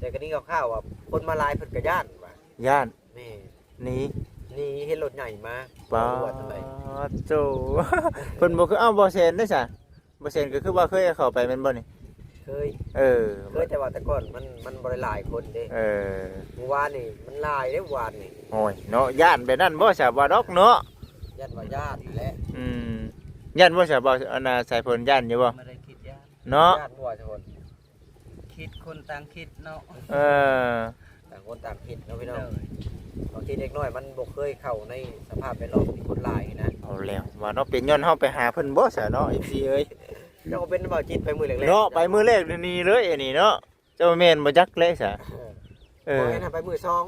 ແຕ່ກໍໄດ້ຂ່າວໆວ່າຄົນມາຫຼາຍເພິ່ນກໍຢ້ານວ່າ ຢ້ານ ແມ່ນ ໜີ ໜີ ເຫັນລົດໃຫຍ່ມາ ປາດໂທ້ ເພິ່ນບໍ່ຄື ເອົ້າ ບໍ່ແຊນເດ້ຊະ? ບໍ່ແຊນກໍຄືວ່າເຄີຍເຂົ້າໄປແມ່ນບໍ່ນີ້? ເຄີຍ ເອີ ເຄີຍ ແຕ່ວ່າແຕ່ກ່ອນມັນ ມັນບໍ່ໄດ້ຫຼາຍຄົນເດ້ ເອີ ມື້ວານນີ້ມັນຫຼາຍເດ້ ມື້ວານນີ້ ໂອ້ຍເນາະ ຢ້ານແບບນັ້ນບໍ່ຊະ ວ່າດອກເນາະ ຢ້ານວ່າຢ້ານແຫຼະ ອືມ ຢ້ານບໍ່ຊະ ບໍ່ ອັນນ່າ ສາຍຝົນ ຢ້ານຢູ່ບໍ່? ບໍ່ໄດ້ຄິດຢ້ານເນາະ ຢ້ານບໍ່ຊະ ຄົນ ຄິດຄົນຕ່າງຄິດເນາະ ເອີ ຕ່າງຄົນຕ່າງຄິດເນາະພີ່ນ້ອງ ໂດຍ ບາງທີເດັກນ້ອຍມັນບໍ່ເຄີຍເຂົ້າໃນສະພາບແວດລ້ອມທີ່ຄົນຫຼາຍນະ ເອົາແລ້ວວ່າເນາະ ເປັນຍ້ອນເຮົາໄປຫາເພິ່ນບໍ່ຊະເນາະ ເອັຟຊີ ເອີຍ ເຈົ້າກໍເປັນບ່າວຈິດໄປມື້ແລກໆ ເນາະ ໄປມື້ແລກນີ້ເລີຍອັນນີ້ເນາະ ເຈົ້າແມ່ນບໍ່ຈັກແຫຼະຊະ ເອີ ເອີ ບໍ່ແມ່ນ ໄປມື້ສອງ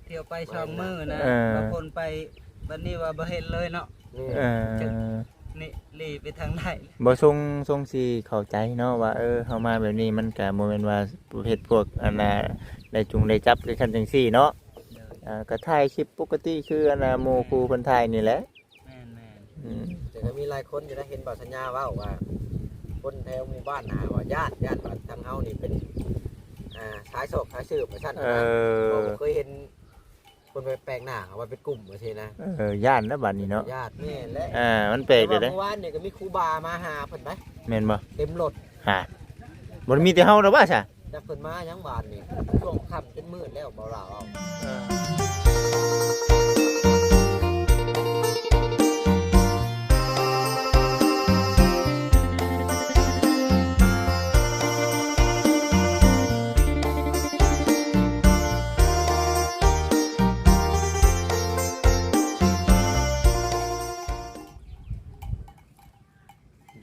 ທ່ຽວໄປສອງມື້ນະ ເອີ ບາງຄົນໄປ ບັດນີ້ວ່າບໍ່ເຫັນເລີຍເນາະ ເອີ ນີ້ຫຼີ້ໄປທາງໃດ ບໍ່ຊົງ ຊົງຊິເຂົ້າໃຈເນາະວ່າ ເອີ ເຮົາມາແບບນີ້ມັນກະບໍ່ແມ່ນວ່າປະເພດພວກ ອັນນ່າ ໄດ້ຈູງໄດ້ຈັບຄືກັນຈັ່ງຊີ້ເນາະ ໂດຍ ອ່າ ກະຖ່າຍຄລິບປົກກະຕິຄື ອັນນ່າ ໝູ່ຄູ່ເພິ່ນຖ່າຍນີ້ແຫຼະ ແມ່ນໆ ອືມ ແຕ່ກໍມີຫຼາຍຄົນຢູ່ນະ ເຫັນບ່າວສັນຍາເວົ້າວ່າ ຄົນແຖວໝູ່ບ້ານຫາວ່າຢ້ານ ຢ້ານວ່າທາງເຮົານີ້ເປັນ ອ່າ ສາຍຊອກສາຍສືບວ່າຊັ້ນນະ ເອີ ເພາະບໍ່ເຄີຍເຫັນ ຄົນແປກໜ້າເອົາໄວ້ເປັນກຸ່ມຈັ່ງຊີ້ນະ ເອີ ຢ້ານນະບາດນີ້ເນາະ ຢ້ານແມ່ນແຫຼະ ອ່າ ມັນແປກເດ້ ເມື່ອວານນີ້ກໍມີຄູບາມາຫາເພິ່ນໄດ໋ ແມ່ນບໍ່? ເຕັມລົດ ຫາ ບໍ່ໄດ້ມີແຕ່ເຮົາດອກວ່າຊະ ຈັກເພິ່ນມາຫຍັງບາດນີ້ ຊ່ວງຄ່ຳຈົນມືດແລ້ວ ບໍ່ລາວເອົາ ເອີ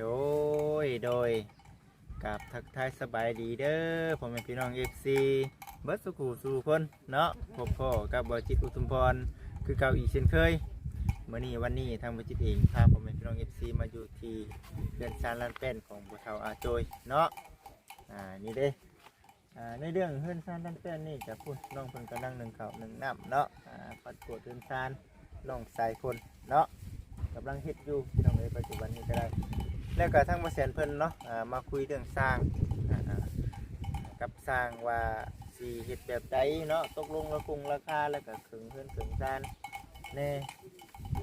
ໂດຍ ໂດຍ ກາບທັກທາຍສະບາຍດີເດີ ພໍ່ແມ່ພີ່ນ້ອງເອັຟຊີເບິດສູ່ຜູ້ສູ່ຄົນເນາະ ພົບພໍ້ກັບບ່າວຈິດ ອຸທຸມພອນ ຄືເກົ່າອີກເຊັ່ນເຄີຍ ມື້ນີ້ວັນນີ້ທາງບ່າວຈິດເອງພາພໍ່ແມ່ພີ່ນ້ອງເອັຟຊີມາຢູ່ທີ່ເຮືອນຊານລານແປ້ນຂອງພໍ່ເຖົ້າອາໂຈຍເນາະ ອ່າ ນີ້ເດ້ ອ່າ ໃນເລື່ອງເຮືອນຊານລານແປ້ນນີ້ກະພຸ້ນ ນ້ອງເພິ່ນກຳລັງໜຶ້ງເຂົ້າໜຶ້ງນ້ຳເນາະ ອ່າ ປັດກວາດເຮືອນຊານ ນ້ອງສາຍຝົນເນາະ ກຳລັງເຮັດຢູ່ພີ່ນ້ອງເອີຍ ປັດຈຸບັນນີ້ກໍໄດ້ ແລ້ວກໍທາງບ່າວແສນເພິ່ນເນາະ ອ່າ ມາຄຸຍເລື່ອງຊ່າງ ອ່າ ກັບຊ່າງວ່າຊິເຮັດແບບໃດເນາະ ຕົກລົງລາຄົງລາຄາ ແລ້ວກໍເຄິ່ງເຮືອນເຄິ່ງຊານແດ່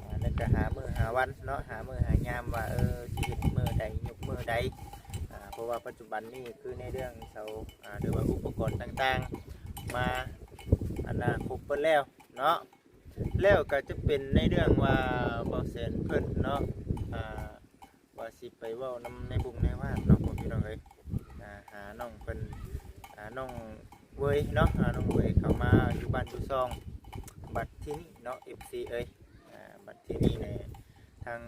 ອ່າ ແລ້ວກໍຫາມື້ຫາວັນເນາະ ຫາມື້ຫາຍາມວ່າ ເອີ ຊິເຮັດມື້ໃດ ຍົກມື້ໃດ ອ່າ ເພາະວ່າປັດຈຸບັນນີ້ຄືໃນເລື່ອງເສົາ ອ່າ ຫຼືວ່າອຸປະກອນຕ່າງໆ ມາ ອັນນ່າ ຄົບເບິດແລ້ວເນາະ ແລ້ວກໍຈະເປັນໃນເລື່ອງວ່າບ່າວແສນເພິ່ນເນາະ ອ່າ ວ່າຊິໄປເວົ້ານຳໃນບຸງໃນບ້ານເນາະ ພໍ່ພີ່ນ້ອງເອີຍ ອ່າ ຫານ້ອງເພິ່ນ ອ່າ ນ້ອງເວີຍເນາະ ຫານ້ອງເວີຍເຂົ້າມາຢູ່ບ້ານຢູ່ຊ່ອງ ບັດທີນີ້ເນາະ ເອັຟຊີເອີຍ ອ່າ ບັດທີນີ້ນີ້ ທາງ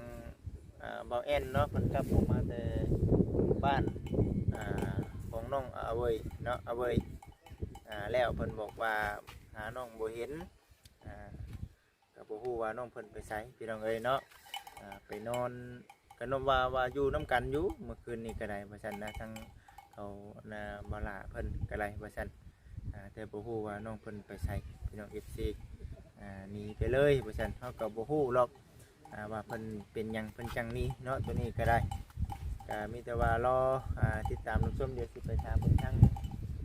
ອ່າ ບ່າວແອນເນາະ ເພິ່ນກັບອອກມາແຕ່ບ້ານ ອ່າ ຂອງນ້ອງອາເວີຍເນາະ ອາເວີຍ ອ່າ ແລ້ວເພິ່ນບອກວ່າຫານ້ອງບໍ່ເຫັນ ອ່າ ກໍບໍ່ຮູ້ວ່ານ້ອງເພິ່ນໄປໃສພີ່ນ້ອງເອີຍເນາະ ອ່າ ໄປນອນ ກໍນອນວ່າ ວ່າຢູ່ນຳກັນຢູ່ ມື້ຄືນນີ້ກໍໄດ້ວ່າຊັ້ນນະ ທາງເຂົາ ອັນນ່າ ບ່າວຫຼ້າເພິ່ນກໍໄດ້ວ່າຊັ້ນ ອ່າ ແຕ່ບໍ່ຮູ້ວ່ານ້ອງເພິ່ນໄປໃສ ພີ່ນ້ອງເອັຟຊີ ອ່າ ໜີໄປເລີຍວ່າຊັ້ນ ເຮົາກໍບໍ່ຮູ້ຫຼອກ ອ່າ ວ່າເພິ່ນເປັນຫຍັງເພິ່ນຈັ່ງໜີເນາະ ໂຕນີ້ກໍໄດ້ ກໍມີແຕ່ວ່າລໍ ອ່າ ຕິດຕາມຮັບຊົມ ດຽວຊິໄປຖາມເບິ່ງທາງ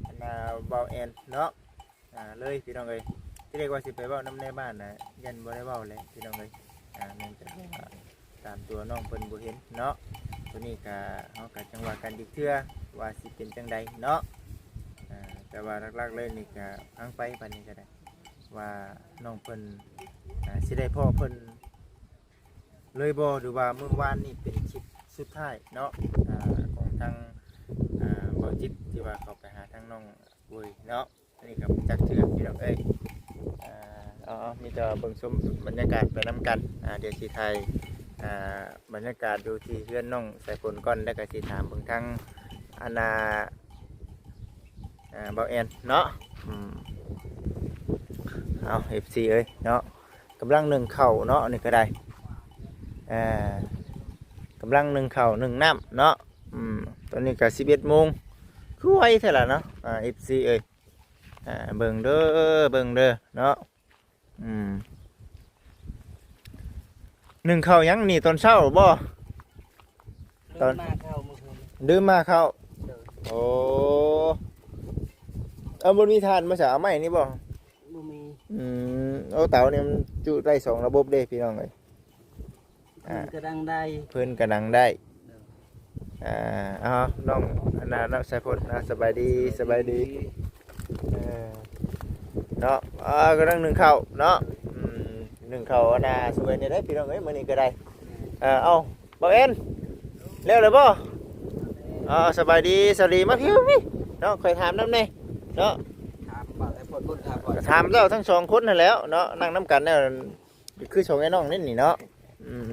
ອັນນ່າ ບ່າວແອນເນາະ ອ່າ ເລີຍພີ່ນ້ອງເອີຍ ທີ່ແລກວ່າຊິໄປເວົ້ານຳໃນບ້ານນະ ຢ້ານບໍ່ໄດ້ເວົ້າແຫຼະພີ່ນ້ອງເອີຍ ອ່າ ເນື່ອງຈາກວ່າຕາມຕົວນ້ອງເພິ່ນບໍ່ເຫັນເນາະ ໂຕນີ້ກະ ເຮົາກະຈັ່ງວ່າກັນອີກເທື່ອວ່າຊິເປັນຈັ່ງໃດເນາະ ອ່າ ແຕ່ວ່າຫຼັກໆເລີຍນີ້ກະຟັງໄປປານນີ້ກໍໄດ້ ວ່ານ້ອງເພິ່ນ ອ່າ ຊິໄດ້ພໍ້ເພິ່ນເລີຍບໍ່ ຫຼືວ່າມື້ວານນີ້ເປັນຄລິບສຸດທ້າຍເນາະ ອ່າ ຂອງທາງ ອ່າ ບ່າວຈິດ ທີ່ວ່າເຂົ້າໄປຫາທາງນ້ອງເວີຍເນາະ ອັນນີ້ກໍບໍ່ຈັກເທື່ອພີ່ນ້ອງເອີຍ ອ່າ ເອົາ ເອົາ ມີແຕ່ວ່າເບິ່ງຊົມບັນຍາກາດໄປນຳກັນ ອ່າ ດຽວຊິຖ່າຍ ອ່າ ບັນຍາກາດຢູ່ທີ່ເຮືອນນ້ອງສາຍຝົນກ່ອນ ແລ້ວກໍຊິຖາມເບິ່ງທາງ ອັນນ່າ ອ່າ ບ່າວແອນເນາະ ອືມ ເອົາ ເອັຟຊີເອີຍເນາະ ກຳລັງໜຶ້ງເຂົ້າເນາະ ອັນນີ້ກໍໄດ້ ອ່າ ກຳລັງໜຶ້ງເຂົ້າໜຶ້ງນ້ຳເນາະ ອືມ ຕອນນີ້ກໍສິບເອັດໂມງ ຄືໄວແທ້ລະເນາະ ອ່າ ເອັຟຊີເອີຍ ອ່າ ເບິ່ງເດີ ເບິ່ງເດີເນາະ ອືມ ໜຶ້ງເຂົ້າຫຍັງນີ້ ຕອນເຊົ້າບໍ່? ຕື່ນມາເຂົ້າມື້ຄືນ ດື່ມມາເຂົ້າ ໂດຍ ໂອ້ ເອົາ ບໍ່ມີຖ່ານມາສະ ເອົາໄມ້ນີ້ບໍ່? ບໍ່ມີ. ອືມ ໂອ້ ເຕົານີ້ມັນຈຸໄດ້ສອງລະບົບເດ້ພີ່ນ້ອງເອີຍ. ອ່າ ເພິ່ນກະດັງໄດ້ ເພິ່ນກະດັງໄດ້. ອ່າ ເອົາ ນ້ອງອັນນ່າເນາະ ສາຍພົນ ອ່າ ສະບາຍດີ ສະບາຍດີ. ເອີ ເນາະ ອ່າ ກຳລັງໜຶ້ງເຂົ້າເນາະ. ອືມ ໜຶ້ງເຂົ້າອັນນ່າຊ່ວຍແດ່ເດີພີ່ນ້ອງເອີຍ ມື້ນີ້ກະໄດ້. ເອີ ເອົາ ບ່າວແອນ ແລ້ວແລ້ວບໍ່? ເອີ ສະບາຍດີ ສາວລີ ມາພີ້ໆເນາະ ຂ້ອຍຖາມນຳແດ່ເນາະ. ຖາມບ່າວແອນ ພົນ ຖາມກ່ອນ ຖາມເຈົ້າທັງສອງຄົນຫັ້ນແຫຼ້ວເນາະ ນັ່ງນຳກັນແລ້ວ ຄືສອງໄອ້ນ້ອງນີ້ນີ້ເນາະ. ອືມ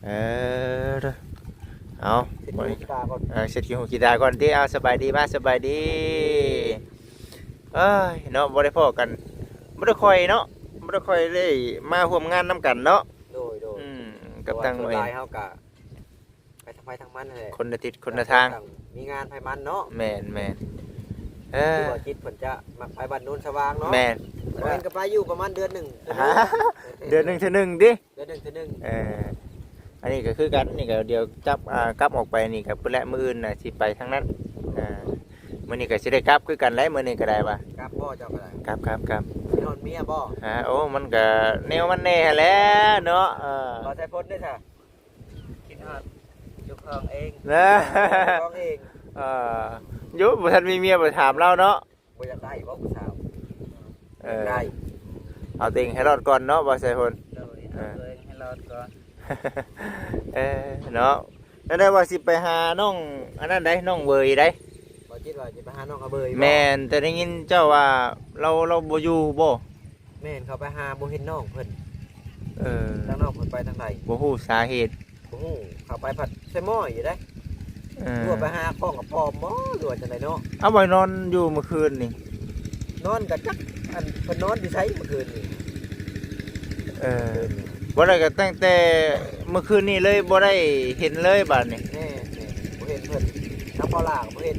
ເອີ ເອົາ ເຊັດຂີ້ຫູຂີ້ຕາກ່ອນ ເອີ ເຊັດຂີ້ຫູຂີ້ຕາກ່ອນຕິ. ເອົາ ສະບາຍດີ ມາ ສະບາຍດີ. ເອີຍ ເນາະ ບໍ່ໄດ້ພໍ້ກັນ ບໍ່ໄດ້ຄ່ອຍເນາະ ບໍ່ໄດ້ຄ່ອຍໄດ້ມາຮ່ວມງານນຳກັນເນາະ. ໂດຍໆ ອືມ ກັບທາງ ສ່ວນຫຼາຍເຮົາກະ ໄປທາງໃຜທາງມັນຫັ້ນແຫຼະ ຄົນລະທິດຄົນລະທາງ ຕ່າງຄົນຕ່າງມີງານໃຜມັນເນາະ. ແມ່ນໆ ເອີ ຄືວ່າຈິດເພິ່ນຈະມັກໄປບ້ານໂນນສະຫວ່າງເນາະ. ແມ່ນ ເພິ່ນກະໄປຢູ່ປະມານເດືອນໜຶ່ງເທື່ອໜຶ່ງ ເດືອນໜຶ່ງເທື່ອໜຶ່ງຕິ ເດືອນໜຶ່ງເທື່ອໜຶ່ງ. ເອີ ອັນນີ້ກະຄືກັນ ນີ້ກະດຽວຈັບ ອ່າ ກັບອອກໄປນີ້ກະພຸ້ນແຫຼະ ມື້ອື່ນນະຊິໄປທາງນັ້ນ. ອ່າ ມື້ນີ້ກະຊິໄດ້ກັບຄືກັນແຫຼະ ມື້ນີ້ກະໄດ້ວ່າ ກັບບໍ່ ເຈົ້າກະໄດ້ ກັບໆໆ ຊິນອນເມຍບໍ່? ຮະ ໂອ້ ມັນກະແນວມັນແດ່ຫັ້ນແຫຼະເນາະ. ເອີ ບໍ່ໃສ່ພົນເດ້ຊະ ຄິດຮອດເຈົ້າຂອງເອງ ເຈົ້າຂອງເອງ. ເອີ ຢູ່ ບໍ່ທັນມີເມຍ ໄປຖາມລາວເນາະ. ບໍ່ຢາກໄດ້ບໍ່ຜູ້ສາວ? ເອີ ຢາກໄດ້ ເອົາຕົວເອງໃຫ້ລອດກ່ອນເນາະ ບໍ່ໃສ່ພົນ. ໂດຍ ເອີ ເອົາຕົວເອງໃຫ້ລອດກ່ອນ. ເອີ ເນາະ ແນວໃດວ່າຊິໄປຫານ້ອງອັນນັ້ນໃດ ນ້ອງເຫວີຍໃດ. ບໍ່ຄິດວ່າຊິໄປຫານ້ອງອາເບີຍບໍ່? ແມ່ນ ແຕ່ໄດ້ຍິນເຈົ້າວ່າລາວ ລາວບໍ່ຢູ່ບໍ່? ແມ່ນ ເຂົາໄປຫາບໍ່ເຫັນນ້ອງເພິ່ນ. ເອີ ທາງນ້ອງເພິ່ນໄປທາງໃດ ບໍ່ຮູ້ສາເຫດ. ບໍ່ຮູ້ ເຂົ້າໄປພັດໃສ່ໝໍ້ຢູ່ເດ້. ເອີ ຫຼືວ່າໄປຫາຂອງກະປອມບໍ່ ຫຼືວ່າຈັ່ງໃດເນາະ? ເອົາ ໄວ້ນອນຢູ່ມື້ຄືນນີ້ ນອນກະຈັກ ອັນ ເພິ່ນນອນຢູ່ໃສມື້ຄືນນີ້. ເອີ ບໍ່ໄດ້ກະຕັ້ງແຕ່ມື້ຄືນນີ້ເລີຍ ບໍ່ໄດ້ເຫັນເລີຍບາດນີ້. ແມ່ນໆ ບໍ່ເຫັນເພິ່ນ ທາງພໍ່ຫຼ້າກະບໍ່ເຫັນ.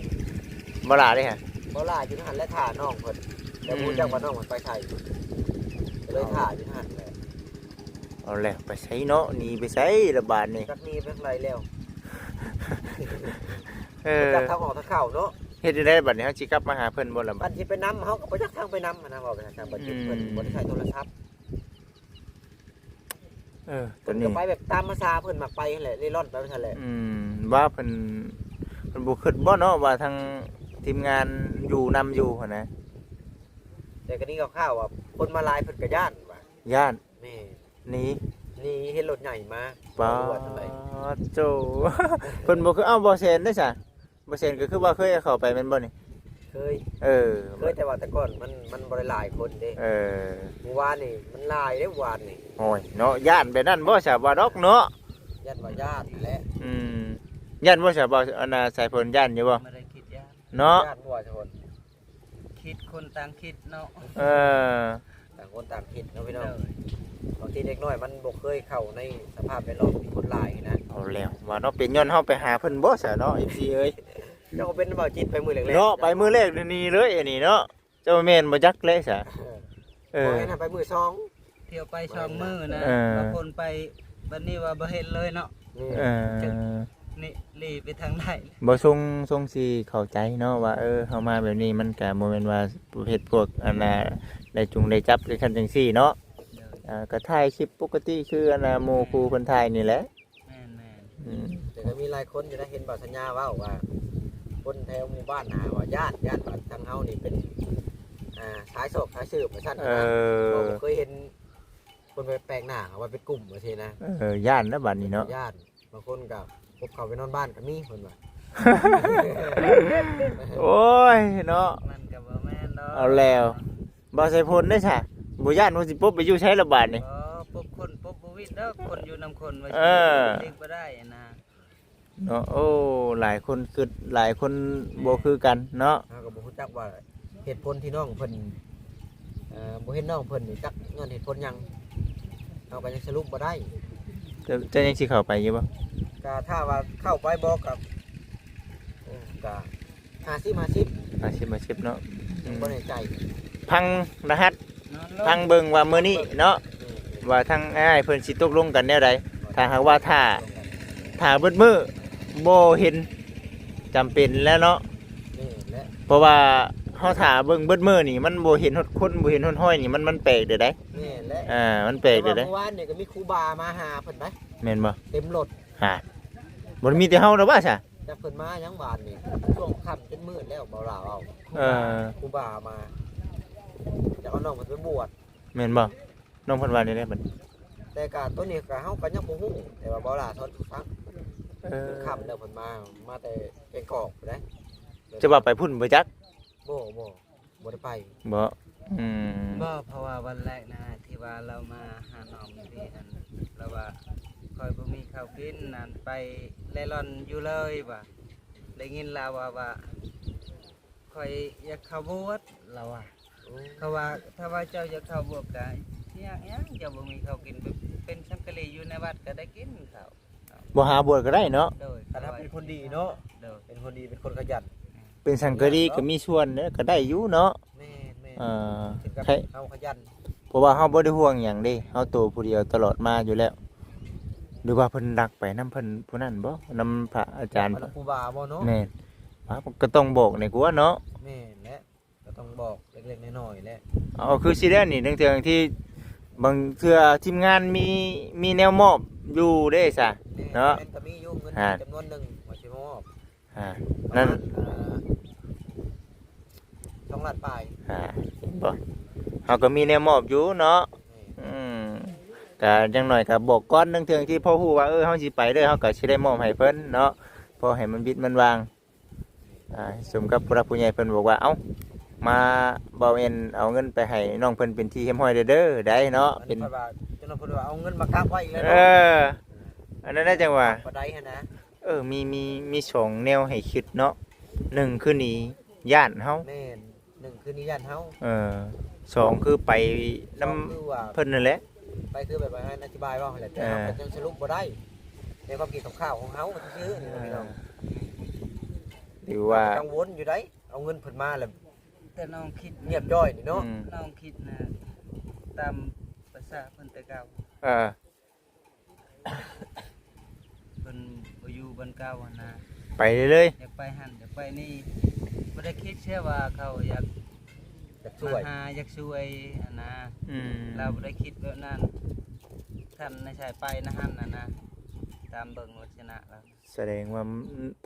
ບໍ່ຫຼ້າເດ້ຫະ ບໍ່ຫຼ້າຢູ່ຫັ້ນແຫຼະ ຖ້ານ້ອງເພິ່ນ ແຕ່ບໍ່ຮູ້ຈັກວ່ານ້ອງເພິ່ນໄປໃສ ກະເລີຍຖ້າຢູ່ຫັ້ນແຫຼະ. ເອົາແລ້ວ ໄປໃສເນາະ ໜີໄປໃສລະບາດນີ້ ຈັກໜີໄປທາງໃດແລ້ວ. ເອີ ຈັກທາງອອກທາງເຂົ້າເນາະ. ເຮັດຈັ່ງໃດບາດນີ້ ເຮົາຊິກັບມາຫາເພິ່ນບໍ່ລະບາດ? ຄັນຊິໄປນຳ ເຮົາກະບໍ່ຈັກທາງໄປນຳຫັ້ນນະ ເວົ້າໄປຊັ້ນ ຄັນຊິເພິ່ນ ອືມ ບໍ່ໄດ້ໃຊ້ໂທລະສັບ. ເອີ ໂຕນີ້ ເພິ່ນກະໄປແບບຕາມພາສາເພິ່ນມັກໄປຫັ້ນແຫຼະ ເລ່ລ່ອນໄປວ່າຊັ້ນແຫຼະ. ອືມ ວ່າເພິ່ນ ເພິ່ນບໍ່ຄິດບໍ່ເນາະ ວ່າທາງທີມງານຢູ່ນຳຢູ່ຫັ້ນນະ. ແຕ່ກະນີ້ຄາວໆວ່າຄົນມາຫຼາຍເພິ່ນກະຢ້ານວ່າ ຢ້ານ ແມ່ນ ໜີ ໜີ ເຫັນລົດໃຫຍ່ມາ. ປາດໂທ້ ເພິ່ນບໍ່ຄື ເອົ້າ ບໍ່ແຊນເດ້ຊະ ບໍ່ແຊນກະຄືວ່າເຄີຍເຂົ້າໄປແມ່ນບໍ່ນີ້? ເຄີຍ ເອີ ເຄີຍ ແຕ່ວ່າແຕ່ກ່ອນມັນ ມັນບໍ່ໄດ້ຫຼາຍຄົນເດ້. ເອີ ມື້ວານນີ້ມັນຫຼາຍເດ້ ມື້ວານນີ້. ໂອ້ຍເນາະ ຢ້ານແບບນັ້ນບໍ່ຊະ ວ່າດອກເນາະ ຢ້ານວ່າຢ້ານແຫຼະ. ອືມ ຢ້ານບໍ່ຊະ ບໍ່ ອັນນ່າ ສາຍຝົນ ຢ້ານຢູ່ບໍ່? ບໍ່ໄດ້ຄິດຢ້ານເນາະ ຢ້ານບໍ່ຊະ ຄົນ ຄິດຄົນຕ່າງຄິດເນາະ. ເອີ ຕ່າງຄົນຕ່າງຄິດເນາະພີ່ນ້ອງ. ໂດຍ ບາງທີເດັກນ້ອຍມັນບໍ່ເຄີຍເຂົ້າໃນສະພາບແວດລ້ອມທີ່ຄົນຫຼາຍນະ. ເອົາແລ້ວວ່າເນາະ ເປັນຍ້ອນເຮົາໄປຫາເພິ່ນບໍ່ຊະເນາະ ເອັຟຊີ ເອີຍ. ເຈົ້າເປັນບ່າວຈິດໄປມື້ແລກໆ ເນາະ ໄປມື້ແລກນີ້ເລີຍອັນນີ້ເນາະ. ເຈົ້າແມ່ນບໍ່ຈັກແຫຼະຊະ. ເອີ ເອີ ບໍ່ແມ່ນ ໄປມື້ສອງ ທ່ຽວໄປສອງມື້ນະ. ເອີ ບາງຄົນໄປ ບາດນີ້ວ່າບໍ່ເຫັນເລີຍເນາະ. ເອີ ນີ້ຫຼີ້ໄປທາງໃດ ບໍ່ຊົງ ຊົງຊິເຂົ້າໃຈເນາະ ວ່າ ເອີ ເຮົາມາແບບນີ້ມັນກະບໍ່ແມ່ນວ່າປະເພດພວກອັນນ່າ ໄດ້ຈຸງໄດ້ຈັບຈັ່ງຊັ້ນຈັ່ງຊີ້ເນາະ. ໂດຍ ອ່າ ກະຖ່າຍຄລິບປົກກະຕິຄືອັນນ່າ ໝູ່ຄູ່ເພິ່ນຖ່າຍນີ້ແຫຼະ. ແມ່ນໆ ອືມ ແຕ່ກະມີຫຼາຍຄົນຢູ່ນະ ເຫັນບ່າວສັນຍາເວົ້າວ່າ ຄົນແຖວໝູ່ບ້ານຫາວ່າຢ້ານ ຢ້ານວ່າທາງເຮົານີ້ເປັນ ອ່າ ສາຍຊອກສາຍສືບວ່າຊັ້ນນະ. ເອີ ບໍ່ເຄີຍເຫັນ ຄົນແປກໜ້າເຂົ້າມາເປັນກຸ່ມຈັ່ງຊີ້ນະ. ເອີ ຢ້ານນະບາດນີ້ເນາະ ຢ້ານ. ບາງຄົນກະປົບເຂົາໄປນອນບ້ານກະມີ ເພິ່ນວ່າ. ໂອ້ຍເນາະ ມັນກະບໍ່ແມ່ນດອກ. ເອົາແລ້ວ ບ່າວສາຍຝົນເດ້ຊະ ບໍ່ຢ້ານວ່າຊິປົບໄປຢູ່ໃສລະບາດນີ້? ບໍ່ ປົບຄົນປົບບໍ່ວິດດອກ ຄົນຢູ່ນຳຄົນວ່າຊິ ເອີ ເດັກບໍ່ໄດ້ນະ. ເນາະ ໂອ້ ຫຼາຍຄົນຄິດ ຫຼາຍຄົນ ແມ່ນ ບໍ່ຄືກັນເນາະ. ເຮົາກະບໍ່ຮູ້ຈັກວ່າເຫດຜົນທີ່ນ້ອງເພິ່ນ ເອີ ບໍ່ເຫັນນ້ອງເພິ່ນນີ້ ຈັກຍ້ອນເຫດຜົນຫຍັງ ເຮົາກະຍັງສະຫຼຸບບໍ່ໄດ້. ເຈົ້າ ເຈົ້າຍັງຊິເຂົ້າໄປຢູ່ບໍ່? ກະຖ້າວ່າເຂົ້າໄປບໍ່ກະ ເອີ ກະຫ້າສິບຫ້າສິບ ຫ້າສິບຫ້າສິບເນາະ. ອືມ ບໍ່ແນ່ໃຈ ຟັງລະຫັດ ຟັງເບິ່ງວ່າມື້ນີ້ເນາະ ອືມ ວ່າທາງອ້າຍເພິ່ນຊິຕົກລົງກັນແນວໃດ. ຖ້າຫາກວ່າຖ້າ ຖ້າເບິດມື້ບໍ່ເຫັນ ຈຳເປັນແລ້ວເນາະ. ແມ່ນແຫຼະ ເພາະວ່າ ເຮົາຖ້າເບິ່ງເບິດມື້ນີ້ ມັນບໍ່ເຫັນຮອດຄົນ ບໍ່ເຫັນຮອດຮອຍນີ້ ມັນ ມັນແປກເດ້ໄດ໋. ແມ່ນແຫຼະ ອ່າ ມັນແປກເດ້ໄດ໋. ແຕ່ວ່າມື້ວານນີ້ກໍມີຄູບາມາຫາເພິ່ນໄດ໋. ແມ່ນບໍ່? ເຕັມລົດ. ຫາ ບໍ່ມີແຕ່ເຮົາດອກວ່າຊະ. ຈັກເພິ່ນມາຫຍັງວານນີ້ ຊ່ວງຄ່ຳຈົນມືດແລ້ວ ບໍ່ລາວເອົາ. ເອີ ຄູບາມາ ຈະເອົານ້ອງເພິ່ນໄປບວດ. ແມ່ນບໍ່? ນ້ອງເພິ່ນວ່າແນວໃດບັດນີ້? ແຕ່ກະໂຕນີ້ກະເຮົາກະຍັງບໍ່ຮູ້ ແຕ່ວ່າບໍ່ລາສອນສູ່ຟັງ. ເອີ ຄ່ຳແລ້ວເພິ່ນມາ ມາແຕ່ແກງກອກພຸ້ນໃດ໋. ຈະວ່າໄປພຸ້ນບໍ່ຈັກ? ບໍ່ ບໍ່ ບໍ່ໄດ້ໄປ. ບໍ່? ອືມ ບໍ່ ເພາະວ່າວັນແລກນະ ທີ່ວ່າລາວມາຫານ້ອງຢູ່ພີ້ຫັ້ນ ລາວວ່າ ຂ້ອຍບໍ່ມີເຂົ້າກິນ ອັນ ໄປເລ່ລ່ອນຢູ່ເລີຍວ່າ. ໄດ້ຍິນລາວວ່າ ວ່າ ຂ້ອຍຢາກເຂົ້າບວດ ລາວວ່າ. ໂອ້ ເຂົາວ່າ ຖ້າວ່າເຈົ້າຢາກເຂົ້າບວດກະຍາກຫຍັງ ເຈົ້າບໍ່ມີເຂົ້າກິນ ເປັນສັງກະລີຢູ່ໃນວັດກະໄດ້ກິນເຂົ້າ. ບໍ່ຫາບວດກະໄດ້ເນາະ. ໂດຍ ຄັນເຮົາເປັນຄົນດີເນາະ. ໂດຍ ເປັນຄົນດີ ເປັນຄົນຂະຫຍັນ ເປັນສັງກະລີກະມີສ່ວນເດ້ ກະໄດ້ຢູ່ເນາະ. ແມ່ນໆ ເອີ ເຮົາຂະຫຍັນ ເພາະວ່າເຮົາບໍ່ໄດ້ຫ່ວງຫຍັງເດ້ ເຮົາໂຕຜູ້ດຽວຕະຫຼອດມາຢູ່ແລ້ວ. ຫຼືວ່າເພິ່ນລັກໄປນຳເພິ່ນຜູ້ນັ້ນບໍ່ ນຳພະອາຈານ ນຳຄູບາບໍ່ເນາະ. ແມ່ນ ກໍຕ້ອງບອກແດ່ກວ່າເນາະ. ແມ່ນແຫຼະ ກໍຕ້ອງບອກເລັກໆນ້ອຍໆແຫຼະ. ເອົາ ຄືຊິແລ້ວນີ້ ເທື່ອທີ່ບາງເທື່ອທີມງານມີ ມີແນວມອບຢູ່ເດ້ຊະ. ແມ່ນ ເນາະ ແມ່ນ ກໍມີຢູ່ເງິນຈຳນວນໜຶ່ງວ່າຊິມາມອບ. ອ່າ ນັ້ນ ປະມານ ອ່າ ສອງລ້ານປາຍ. ອ່າ ເຫັນບໍ່ ເຮົາກໍມີແນວມອບຢູ່ເນາະ. ແມ່ນ ອືມ ກະຢ່າງໜ້ອຍກະບອກກ່ອນ ເທື່ອທີ່ພໍຮູ້ວ່າ ເອີ ເຮົາຊິໄປເດີ ເຮົາກໍຊິໄດ້ມອບໃຫ້ເພິ່ນເນາະ ພໍໃຫ້ມັນບິດມັນຫວ່າງ. ອ່າ ສົມກັບຜູ້ຫຼັກຜູ້ໃຫຍ່ເພິ່ນບອກວ່າ ເອົ້າ ມາ ເບົາແອນເອົາເງິນໄປໃຫ້ນ້ອງເພິ່ນເປັນທີ່ຮຽບຮ້ອຍເດີ ໄດ້ເນາະ. ເປັນ ເພິ່ນວ່າ ເຈົ້ານ້ອງເພິ່ນວ່າເອົາເງິນມາກັກໄວ້ອີກແລ້ວເນາະ. ເອີ ອັນນັ້ນນະ ຈັ່ງວ່າ ບໍ່ໄດ້ຫັ້ນນະ. ເອີ ມີ ມີ ມີສອງແນວໃຫ້ຄິດເນາະ ໜຶ່ງຄືໜີຢ້ານເຮົາ. ແມ່ນ ໜຶ່ງຄືໜີຢ້ານເຮົາ. ເອີ ສອງຄືໄປນຳ ສອງຄືວ່າ ເພິ່ນນັ້ນແຫຼະ ໄປຄືແບບວ່າອະທິບາຍເວົ້າຫັ້ນແຫຼະ ແຕ່ເຮົາ ເອີ ກໍຍັງສະຫຼຸບບໍ່ໄດ້ ໃນຄວາມຄິດຂອງເຮົາຊື່ໆ ນີ້ພີ່ນ້ອງ. ຫຼືວ່າ ເຮົາກໍກັງວົນຢູ່ໃດ ເອົາເງິນເພິ່ນມາແລ້ວ ແຕ່ນ້ອງຄິດ ງຽບຈ້ອຍນີ້ເນາະ. ອືມ ນ້ອງຄິດນະ ຕາມພາສາເພິ່ນແຕ່ເກົ່າ. ເອີ ເພິ່ນບໍ່ຢູ່ບ່ອນເກົ່າຫັ້ນນະ ໄປເລີຍ ຢາກໄປຫັ້ນຢາກໄປນີ້ ບໍ່ໄດ້ຄິດເສຍວ່າເຂົາຢາກ ຢາກຊ່ວຍ ມາຫາ ຢາກຊ່ວຍຫັ້ນນະ. ອືມ ລາວບໍ່ໄດ້ຄິດແບບນັ້ນ ຄັນໃນສາຍໄປນະຫັ້ນນະ ຕາມເບິ່ງລັກສະນະລາວ ສະແດງວ່າ ອືມ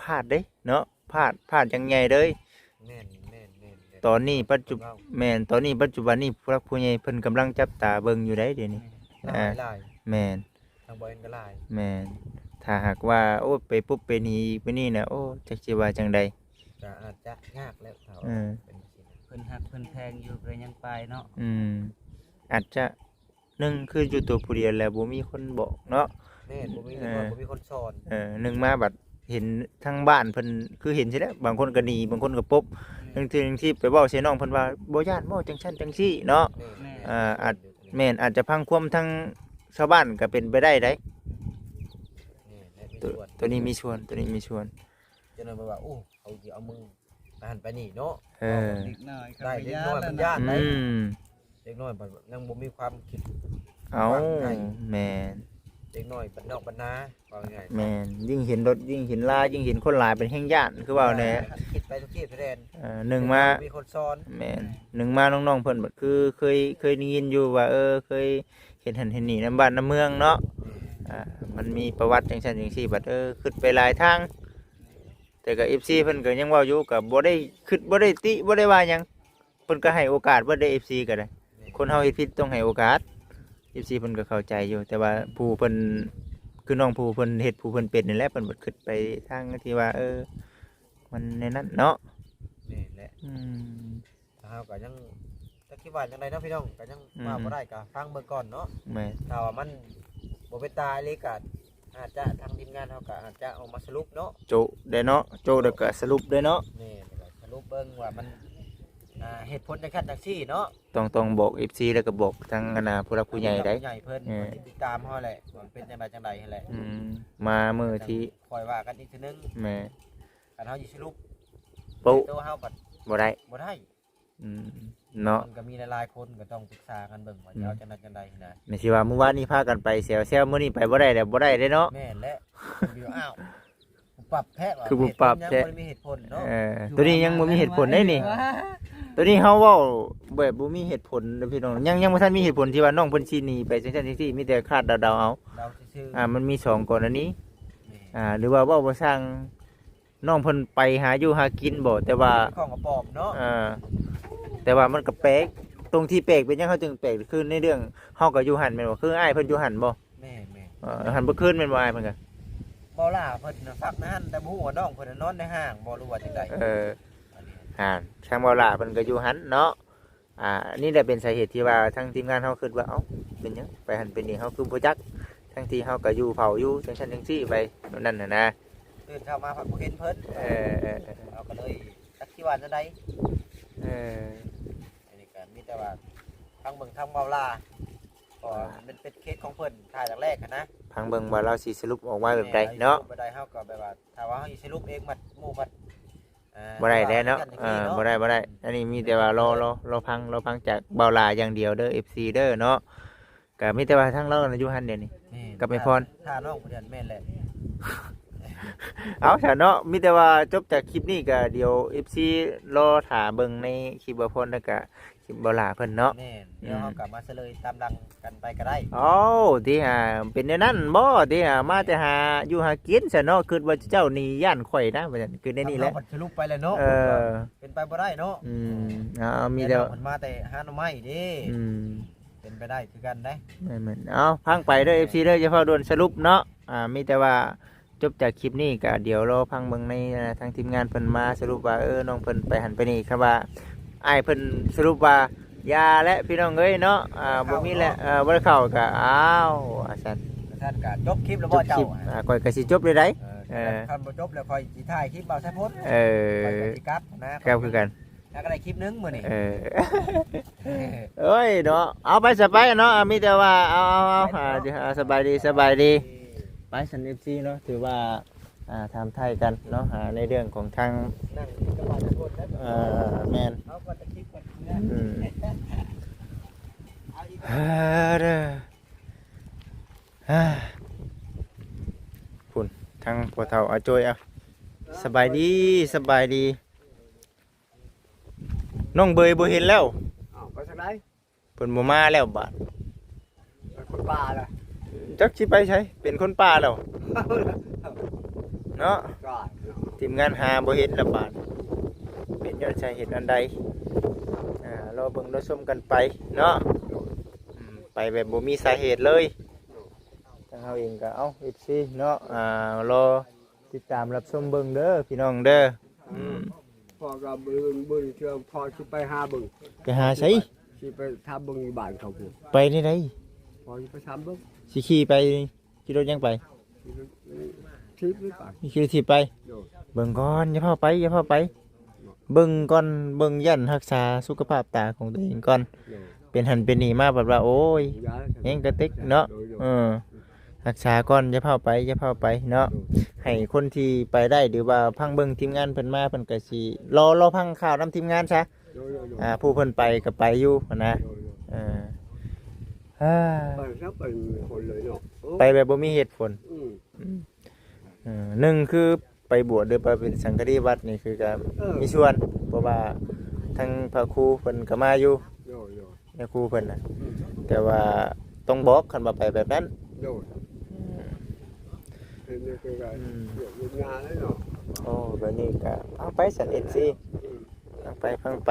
ພາດເດ້ເນາະ ພາດ ພາດຢ່າງໃຫຍ່ເລີຍ. ແມ່ນ ແມ່ນ ແມ່ນ ຕອນນີ້ປັດຈຸ ແມ່ນ ຕອນນີ້ປັດຈຸບັນນີ້ ຜູ້ຫຼັກຜູ້ໃຫຍ່ເພິ່ນກຳລັງຈັບຕາເບິ່ງຢູ່ໃດ໋ ດຽວນີ້. ແມ່ນ ອ່າ ຫຼາຍ ແມ່ນ ທາງບໍ່ເຫັນກໍຫຼາຍ. ແມ່ນ ຖ້າຫາກວ່າ ໂອ້ ໄປປຸບໄປໜີອີກປານນີ້ນະ ໂອ້ ຈັກຊິວ່າຈັ່ງໃດ ກໍອາດຈະຍາກແລ້ວ ຖ້າວ່າ ເອີ ເປັນຈັ່ງຊີ້ນະ. ເພິ່ນຮັກເພິ່ນແພງຢູ່ກໍຍັງໄປເນາະ. ອືມ ອາດຈະ ໜຶ່ງຄືຢູ່ຕົວຜູ້ດຽວແລ້ວບໍ່ມີຄົນບອກເນາະ. ແມ່ນ ບໍ່ມີຄົນບອກ ເອີ ບໍ່ມີຄົນສອນ. ເອີ ໜຶ່ງມາບັດເຫັນທາງບ້ານເພິ່ນ ຄືເຫັນຊີ້ແຫຼະ ບາງຄົນກໍໜີ ບາງຄົນກໍປົບ. ແມ່ນ ບາງທີ ບາງທີໄປເວົ້າໃສ່ນ້ອງເພິ່ນວ່າ ບໍ່ຢ້ານບໍ່ ຈັ່ງຊັ້ນຈັ່ງຊີ້ເນາະ. ແມ່ນ ເອີ ອາດ ແມ່ນ ອາດຈະຟັງຄວາມທາງຊາວບ້ານກໍເປັນໄປໄດ້ໃດ໋. ແມ່ນ ໂຕນີ້ມີສ່ວນ ໂຕນີ້ມີສ່ວນ. ຈັ່ງນັ້ນແບບວ່າ ໂອ້ ເຂົາຊິເອົາມຶງ ໄປຫັ້ນໄປນີ້ເນາະ. ເອີ ເດັກນ້ອຍ ໄດ້ ເດັກນ້ອຍມັນຢ້ານໄດ໋. ອືມ ເດັກນ້ອຍມັນຍັງບໍ່ມີຄວາມຄິດ. ເອົ້າ ແມ່ນ ເດັກນ້ອຍບ້ານນອກບ້ານນາ ເວົ້າງ່າຍໆ. ແມ່ນ ຍິ່ງເຫັນລົດ ຍິ່ງເຫັນລາ ຍິ່ງເຫັນຄົນຫຼາຍ ເພິ່ນແຮ່ງຢ້ານ ຄືເວົ້າແດ່ ຄິດໄປທຸກທີ່ທຸກແດນ. ເອີ ໜຶ່ງມາ ມີຄົນສອນ. ແມ່ນ ໜຶ່ງມານ້ອງໆເພິ່ນບັດຄືເຄີຍ ເຄີຍໄດ້ຍິນຢູ່ວ່າ ເອີ ເຄີຍເຮັດຫັ້ນເຮັດນີ້ນຳບ້ານນຳເມືອງເນາະ. ອືມ ອ່າ ມັນມີປະຫວັດຈັ່ງຊັ້ນຈັ່ງຊີ້ ບັດ ເອີ ຄິດໄປຫຼາຍທາງ. ແຕ່ກໍ ເອັຟຊີ ເພິ່ນກໍຍັງເວົ້າຢູ່ ກໍບໍ່ໄດ້ຄິດ ບໍ່ໄດ້ຕິ ບໍ່ໄດ້ວ່າຫຍັງ ເພິ່ນກໍໃຫ້ໂອກາດເບິດເດ້ ເອັຟຊີ ກໍໄດ້. ແມ່ນ ຄົນເຮົາເຮັດຜິດຕ້ອງໃຫ້ໂອກາດ ເອັຟຊີ ເພິ່ນກໍເຂົ້າໃຈຢູ່ ແຕ່ວ່າຜູ້ເພິ່ນ ຄືນ້ອງຜູ້ເພິ່ນເຮັດ ຜູ້ເພິ່ນເປັນນີ້ແຫຼະ ເພິ່ນເບິດຄິດໄປທາງທີ່ວ່າ ເອີ ມັນແນວນັ້ນເນາະ. ແມ່ນແຫຼະ ອືມ ເຮົາກໍຍັງ ຈັກຊິວ່າຈັ່ງໃດເນາະພີ່ນ້ອງ ກໍຍັງ ອືມ ວ່າບໍ່ໄດ້ ກໍຟັງເບິ່ງກ່ອນເນາະ. ແມ່ນ ຖ້າວ່າມັນບໍ່ເປັນຕາອີ່ຫຼີກໍ ອາດຈະ ທາງທີມງານເຮົາກໍອາດຈະອອກມາສະຫຼຸບເນາະ ໂຈະໄດ້ເນາະ ໂຈະແລ້ວກໍສະຫຼຸບໄດ້ເນາະ. ແມ່ນ ແລ້ວກໍສະຫຼຸບເບິ່ງວ່າມັນ ອ່າ ເຫດຜົນຈັ່ງຊັ້ນຈັ່ງຊີ້ເນາະ. ຕ້ອງ ຕ້ອງບອກ ເອັຟຊີ ແລ້ວກໍບອກທາງ ອັນນ່າ ຜູ້ຫຼັກຜູ້ໃຫຍ່ໄດ໋ ຜູ້ຫຼັກຜູ້ໃຫຍ່ເພິ່ນ ເອີ ເພິ່ນຊິຕິດຕາມເຮົາແຫຼະ ວ່າເປັນຈັ່ງໃດຈັ່ງໃດຫັ້ນແຫຼະ. ອືມ ມາມື້ທີ່ ຄ່ອຍວ່າກັນອີກເທື່ອໜຶ່ງ. ແມ່ນ ຄັນເຮົາຊິສະຫຼຸບ ໂຕເຮົາບັດ ບໍ່ໄດ້ ບໍ່ໄດ້. ອືມ ເນາະ ມັນກໍມີຫຼາຍໆຄົນ ກໍຕ້ອງປຶກສາກັນເບິ່ງວ່າ ອືມ ຈະເອົາຈັ່ງໃດຈັ່ງໃດນະ. ແມ່ນຊິວ່າມື້ວານນີ້ພາກັນໄປແຊວໆ ມື້ນີ້ໄປບໍ່ໄດ້ແລ້ວ ບໍ່ໄດ້ເດ້ເນາະ. ແມ່ນແຫຼະ ຢູ່ ອ້າວ ປຸບປັບແທ້ວ່າ ຄືປຸບປັບແທ້ ເຫດຜົນຍັງບໍ່ໄດ້ມີເຫດຜົນເນາະ. ເອີ ໂຕນີ້ຍັງບໍ່ມີເຫດຜົນໄດ໋ນີ້. ໂຕນີ້ເຮົາເວົ້າແບບບໍ່ມີເຫດຜົນເດີພີ່ນ້ອງ, ຍັງ ຍັງບໍ່ທັນມີເຫດຜົນທີ່ວ່ານ້ອງເພິ່ນຊິໜີໄປຈັ່ງຊັ້ນຈັ່ງຊີ້, ມີແຕ່ຄາດເດົາໆເອົາ. ເດົາຊື່ໆ. ອ່າ ມັນມີສອງກໍລະນີ. ແມ່ນ. ອ່າ ຫຼືວ່າເວົ້າບໍ່ຊ່າງ ນ້ອງເພິ່ນໄປຫາຢູ່ຫາກິນບໍ ແຕ່ວ່າ ເປັນຂອງກະປອມເນາະ. ເອີ ແຕ່ວ່າມັນກໍແປກ, ຕົງທີ່ແປກເປັນຫຍັງເຮົາຈຶ່ງແປກ ຄືໃນເລື່ອງເຮົາກໍຢູ່ຫັ້ນແມ່ນບໍ່? ຄືອ້າຍເພິ່ນຢູ່ຫັ້ນບໍ? ແມ່ນໆ. ເອີ ຫັ້ນເມື່ອຄືນແມ່ນບໍ່? ອ້າຍເພິ່ນກໍ ບໍ່ຫຼ້າເພິ່ນນະພັກໃນຫັ້ນ, ແຕ່ບໍ່ຮູ້ວ່ານ້ອງເພິ່ນນະນອນໃນຫ້າງບໍ ຫຼືວ່າຈັ່ງໃດ. ເອີ ອັນນີ້ ອ່າ ທາງບໍ່ຫຼ້າເພິ່ນກໍຢູ່ຫັ້ນເນາະ. ອ່າ ນີ້ແຫຼະເປັນສາເຫດທີ່ວ່າທາງທີມງານເຮົາຄິດວ່າ ເອົ້າ ເປັນຫຍັງໄປຫັ້ນໄປນີ້ ເຮົາຄືບໍ່ຈັກ ທັງທີ່ເຮົາກໍຢູ່ເຝົ້າຢູ່ຈັ່ງຊັ້ນຈັ່ງຊີ້ໄປນັ້ນນະນະ. ຕື່ນເຊົ້າມາພັດບໍ່ເຫັນເພິ່ນ. ເອີ ເອີ ເອີ ເຮົາກໍເລີຍຈັກຊິວ່າແນວໃດ. ເອີ ອັນນີ້ກໍມີແຕ່ວ່າຟັງເບິ່ງທາງເວົ້າລາ ເພາະວ່າມັນເປັນເຂດຂອງເພິ່ນ ຖ້າແລກໆຫັ້ນນະ ຟັງເບິ່ງວ່າລາວຊິສະຫຼຸບອອກມາແບບໃດເນາະ. ເຮົາຊິສະຫຼຸບໄປໄດ້ ເຮົາກໍແບບວ່າ ຖ້າວ່າເຮົາຊິສະຫຼຸບເອງ ບັດໝູ່ບັດ ອ່າ ບໍ່ໄດ້ແລ້ວເນາະ. ເອີ ບໍ່ໄດ້ ບໍ່ໄດ້. ອັນນີ້ມີແຕ່ວ່າລໍ ລໍ ລໍຟັງ ລໍຟັງຈາກເບົາຫຼ້າຢ່າງດຽວເດີ ເອັຟຊີ ເດີເນາະ. ກໍມີແຕ່ວ່າທາງລາວນະຢູ່ຫັ້ນດຽວນີ້ ແມ່ນ ກັບແມ່ພອນ ຖ້າ ຖ້ານ້ອງຜູ້ເດີນແມ່ນແຫຼະ. ເອົາຊະເນາະ ມີແຕ່ວ່າຈົບຈາກຄລິບນີ້ກໍດຽວ ເອັຟຊີ ລໍຖ້າເບິ່ງໃນຄລິບເບົາພອນ ແລ້ວກໍຄລິບເບົາຫຼ້າເພິ່ນເນາະ. ແມ່ນ ດຽວເຮົາກໍມາສະເຫຼີຍຕາມຫຼັງ ກັນໄປກໍໄດ້. ເອົ້າ ຕິຫາ ເປັນແນວນັ້ນບໍ ຕິຫາ ມາແຕ່ຫາຢູ່ຫາກິນຊະເນາະ. ຄິດວ່າເຈົ້ານີ້ຢ້ານຂ້ອຍນະ ວ່າຊັ້ນ ຄືແນວນີ້ແຫຼະ. ສະຫຼຸບໄປແລ້ວເນາະ. ເອີ ເປັນໄປບໍ່ໄດ້ເນາະ. ອືມ ເອົາ ມີແຕ່ ເພິ່ນມາແຕ່ຫາໜໍ່ໄມ້ເດ້. ອືມ ເປັນໄປໄດ້ຄືກັນເດ້. ແມ່ນໆ. ເອົາ ຟັງໄປເດີ ເອັຟຊີ ເດີ ຢ່າຟ້າວດ່ວນສະຫຼຸບເນາະ. ອ່າ ມີແຕ່ວ່າ ຈົບຈາກຄລິບນີ້ກໍດຽວລໍຟັງເບິ່ງໃນ ເອີ ທາງທີມງານເພິ່ນມາສະຫຼຸບວ່າ ເອີ ນ້ອງເພິ່ນໄປຫັ້ນໄປນີ້. ຄັນວ່າອ້າຍເພິ່ນສະຫຼຸບວ່າຢ່າແຫຼະພີ່ນ້ອງເອີຍເນາະ ອ່າ ບໍ່ມີແຫຼະ ເອີ ບໍ່ໄດ້ເຂົ້າກໍ ອ້າວ ວ່າຊັ້ນ. ວ່າຊັ້ນກໍຈົບຄລິບແລ້ວບໍ່ເຈົ້າ? ອ່າ ຂ້ອຍກໍຊິຈົບເລີຍໄດ໋. ເອີ ເອີ ຄັນບໍ່ຈົບແລ້ວຂ້ອຍຊິຖ່າຍຄລິບບ່າວສາຍພົນ. ເອີ ຂ້ອຍກໍຊິກັບນະ ກັບຄືກັນ. ແລ້ວກໍໄດ້ຄລິບໜຶ່ງມື້ນີ້. ເອີ ໂອ້ຍເນາະ ເອົາໄປຊະໄປເນາະ. ມີແຕ່ວ່າ ເອົາ ເອົາ ເອົາ ໄປເນາະ. ອ່າ ສະບາຍດີ ສະບາຍດີ. ໄປຊັ້ນ ເອັຟຊີ ເນາະ ຖືວ່າ ອ່າ ຖາມໄຖ່ກັນເນາະ ອ່າ ໃນເລື່ອງຂອງທາງ ນັ່ງກັບບ້ານຄົນແລ້ວ. ເອີ ແມ່ນ ເຮົາກໍຈະຄິດກັນເນາະ. ອືມ ເອົາອີກ ເອີ ເດີ ອ່າ ພຸ້ນ ທາງພໍ່ເຖົ້າອາໂຈຍ. ເອົາ ສະບາຍດີ ສະບາຍດີ. ນ້ອງເບີຍບໍ່ເຫັນແລ້ວ. ອ້າວ ໄປທາງໃດ? ເພິ່ນບໍ່ມາແລ້ວບາດ. ເປັນຄົນປ່າລະ. ຈັກຊິໄປໃສ ເປັນຄົນປ່າແລ້ວເນາະ. ທີມງານຫາບໍ່ເຫັນລະບາດ ເປັນຍ້ອນສາເຫດອັນໃດ? ອ່າ ລໍເບິ່ງລໍຊົມກັນໄປເນາະ. ອືມ ໄປແບບບໍ່ມີສາເຫດເລີຍ. ທາງເຮົາເອງກໍ ເອົ້າ ເອັຟຊີ ເນາະ ອ່າ ລໍຕິດຕາມຮັບຊົມເບິ່ງເດີພີ່ນ້ອງເດີ. ອືມ ພໍ່ກໍບຶງ ບຶງເທື່ອ ພໍ່ຊິໄປຫາເບິ່ງ. ໄປຫາໃສ? ຊິໄປຖາມເບິ່ງຢູ່ບ້ານເຂົາພຸ້ນ. ໄປແນວໃດ? ພໍ່ຊິໄປຖາມເບິ່ງ. ຊິຂີ່ໄປ? ຂີ່ລົດຫຍັງໄປ? ຂີ່ລົດຖີບໄປ. ຂີ່ລົດຖີບໄປ? ໂດຍ. ເບິ່ງກ່ອນ ຢ່າຟ້າວໄປ ຢ່າຟ້າວໄປ. ເບິ່ງກ່ອນ ເບິ່ງ ຢ້ານຮັກສາສຸຂະພາບຕາຂອງຕົວເອງກ່ອນ. ໂດຍ. ເປັນຫັ້ນເປັນນີ້ມາ ບັດວ່າ ໂອ້ຍ ແຮງກະຕິກເນາະ. ໂດຍ ໂດຍ. ເອີ ຮັກສາກ່ອນ ຢ່າຟ້າວໄປ ຢ່າຟ້າວໄປເນາະ. ໂດຍ. ໃຫ້ຄົນທີ່ໄປໄດ້ ຫຼືວ່າຟັງເບິ່ງທີມງານເພິ່ນມາ ເພິ່ນກໍຊິລໍ ລໍຟັງຂ່າວນຳທີມງານຊະ. ໂດຍ ໂດຍ ໂດຍ. ອ່າ ຜູ້ເພິ່ນໄປກໍໄປຢູ່ຫັ້ນນະ. ໂດຍ ໂດຍ. ເອີ ໄປຊະ ໄປຄົນເລີຍເນາະ. ໂອ້ ໄປແບບບໍ່ມີເຫດຜົນ. ອືມ ອືມ ເອີ ໜຶ່ງຄື ໄປບວດ ຫຼືໄປເປັນສັງຄະດີວັດນີ້ຄືກະ ເອີ ມີສ່ວນ ເພາະວ່າທາງພະຄູເພິ່ນກະມາຢູ່. ໂດຍ ໂດຍ. ພະຄູເພິ່ນນະ. ອືມ ແຕ່ວ່າຕ້ອງບອກ ຄັນວ່າໄປແບບນັ້ນ. ໂດຍ. ອືມ ເປັນຈັ່ງໃດກໍ ອືມ ວຽກວຽກງານແລ້ວເນາະ. ໂອ້ ແບບນີ້ກະເອົາໄປຊັ້ນ ເອັຟຊີ. ອືມ ຟັງໄປ ຟັງໄປ.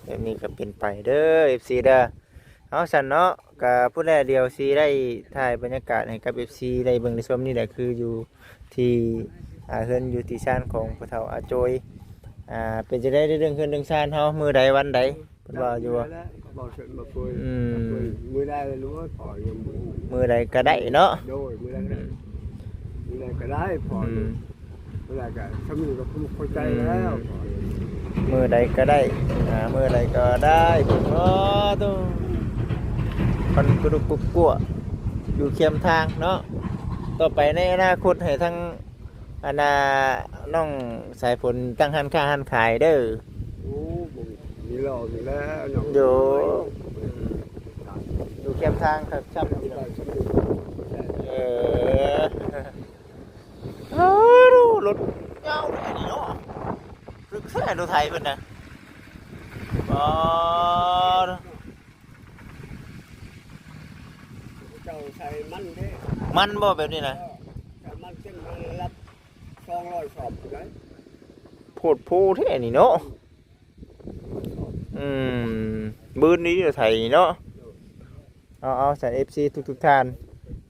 ແບບນີ້ກໍເປັນໄປເດີ ເອັຟຊີ ເດີ. ເອົາຊັ້ນເນາະ ກະພຸ້ນແຫຼະ ດຽວຊິໄດ້ຖ່າຍບັນຍາກາດໃຫ້ກັບ ເອັຟຊີ ໄດ້ເບິ່ງໄດ້ຊົມ. ນີ້ແຫຼະ ຄືຢູ່ທີ່ ອ່າ ເຮືອນຢູ່ທີ່ຊານຂອງພໍ່ເຖົ້າອາໂຈຍ. ອ່າ ເປັນຈັ່ງໃດເລື່ອງເຮືອນເລື່ອງຊານເຮົາ ມື້ໃດວັນໃດ ເພິ່ນວ່າຢູ່ບໍ່? ອືມ ມື້ໃດລະລູກເອີຍ ພໍ່ຍັງບໍ່ຮູ້. ມື້ໃດກໍໄດ້ເນາະ. ໂດຍ ມື້ໃດກໍໄດ້ ອືມ ມື້ໃດກໍໄດ້ ພໍ່. ອືມ ເວລາກໍສຳເລັດກໍພໍໃຈແລ້ວ. ອືມ ມື້ໃດກໍໄດ້ ອ່າ ມື້ໃດກໍໄດ້. ໂອ້ໂຕ ມັນກະດຸກກຸກກົວ ຢູ່ແຄມທາງເນາະ. ຕໍ່ໄປໃນອະນາຄົດໃຫ້ທາງ ອັນນ່າ ນ້ອງສາຍຝົນຕັ້ງຮ້ານຄ້າຮ້ານຂາຍເດີ. ໂອ້ ບໍ່ມີລອງແລ້ວເນາະ. ໂດ ອືມ ຢູ່ແຄມທາງຄັກຊ້ຳ. ເອີ ເອີ ລົດຍາວແທ້ນີ້ເນາະ ລຶກ ແທ້ ລົດໄຖເພິ່ນນະ. ອໍ ເຈົ້າໃສ່ມັນເດ້ ມັນບໍ່ແບບນີ້ນະ? ເອີ ໃສ່ມັນເຕັມ ມັນລັບສອງຮ້ອຍສອບໄດ້. ໂພດໂພແທ້ນີ້ເນາະ. ອືມ ບືນນີ້ໄຖເນາະ. ເອົາໆ ຊັ້ນ ເອັຟຊີ ທຸກໆທ່ານ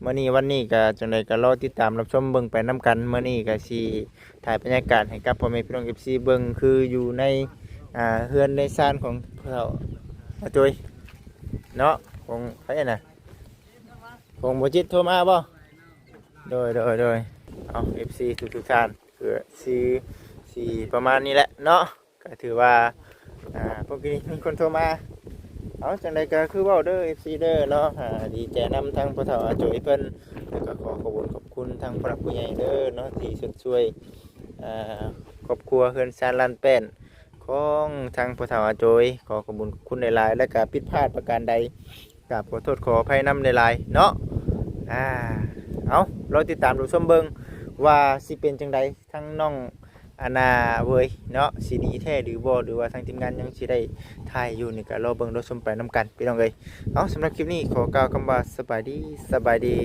ມື້ນີ້ວັນນີ້ກໍຈັ່ງໃດກໍລໍຕິດຕາມຮັບຊົມເບິ່ງໄປນຳກັນ. ມື້ນີ້ກໍຊິຖ່າຍບັນຍາກາດໃຫ້ກັບພໍ່ແມ່ພີ່ນ້ອງ ເອັຟຊີ ເບິ່ງ ຄືຢູ່ໃນ ອ່າ ເຮືອນໃນຊານຂອງພໍ່ເຖົ້າອາໂຈຍເນາະ. ຂອງໃຜນະ? ຂອງບໍ່ຈິດໂທມາບໍ່? ໂດຍ ໂດຍ ໂດຍ. ເອົາ ເອັຟຊີ ທຸກໆທ່ານ ຄືຊິ ຊິປະມານນີ້ແຫຼະເນາະ. ກໍຖືວ່າ ອ່າ ພວກນີ້ມີຄົນໂທມາ. ເອົາ ຈັ່ງໃດກໍຄືເວົ້າເດີ ເອັຟຊີ ເດີເນາະ. ອ່າ ດີໃຈນຳທາງພໍ່ເຖົ້າອາໂຈຍເພິ່ນ ແລ້ວກໍຂໍຂອບຄຸນຂອບຄຸນທາງຜູ້ຫຼັກຜູ້ໃຫຍ່ເດີເນາະ ທີ່ຊົດຊ່ວຍ ອ່າ ຄອບຄົວເຮືອນຊານລ້ານແປ້ນຂອງທາງພໍ່ເຖົ້າອາໂຈຍ. ຂໍຂອບຄຸນຂອບຄຸນຫຼາຍໆ ແລ້ວກໍຜິດພາດປະການໃດ ກາບຂໍໂທດຂໍອະໄພນຳຫຼາຍໆເນາະ. ອ່າ ເອົາ ລໍຕິດຕາມຮັບຊົມເບິ່ງວ່າຊິເປັນຈັ່ງໃດ ທາງນ້ອງອານາເວີຍເນາະ ຊິດີແທ້ຫຼືບໍ່ ຫຼືວ່າທາງທີມງານຍັງຊິໄດ້ຖ່າຍຢູ່ນີ້ ກໍລໍເບິ່ງລໍຊົມໄປນຳກັນພີ່ນ້ອງເອີຍ. ເອົາ ສຳລັບຄລິບນີ້ຂໍກ່າວຄຳວ່າສະບາຍດີ ສະບາຍດີ.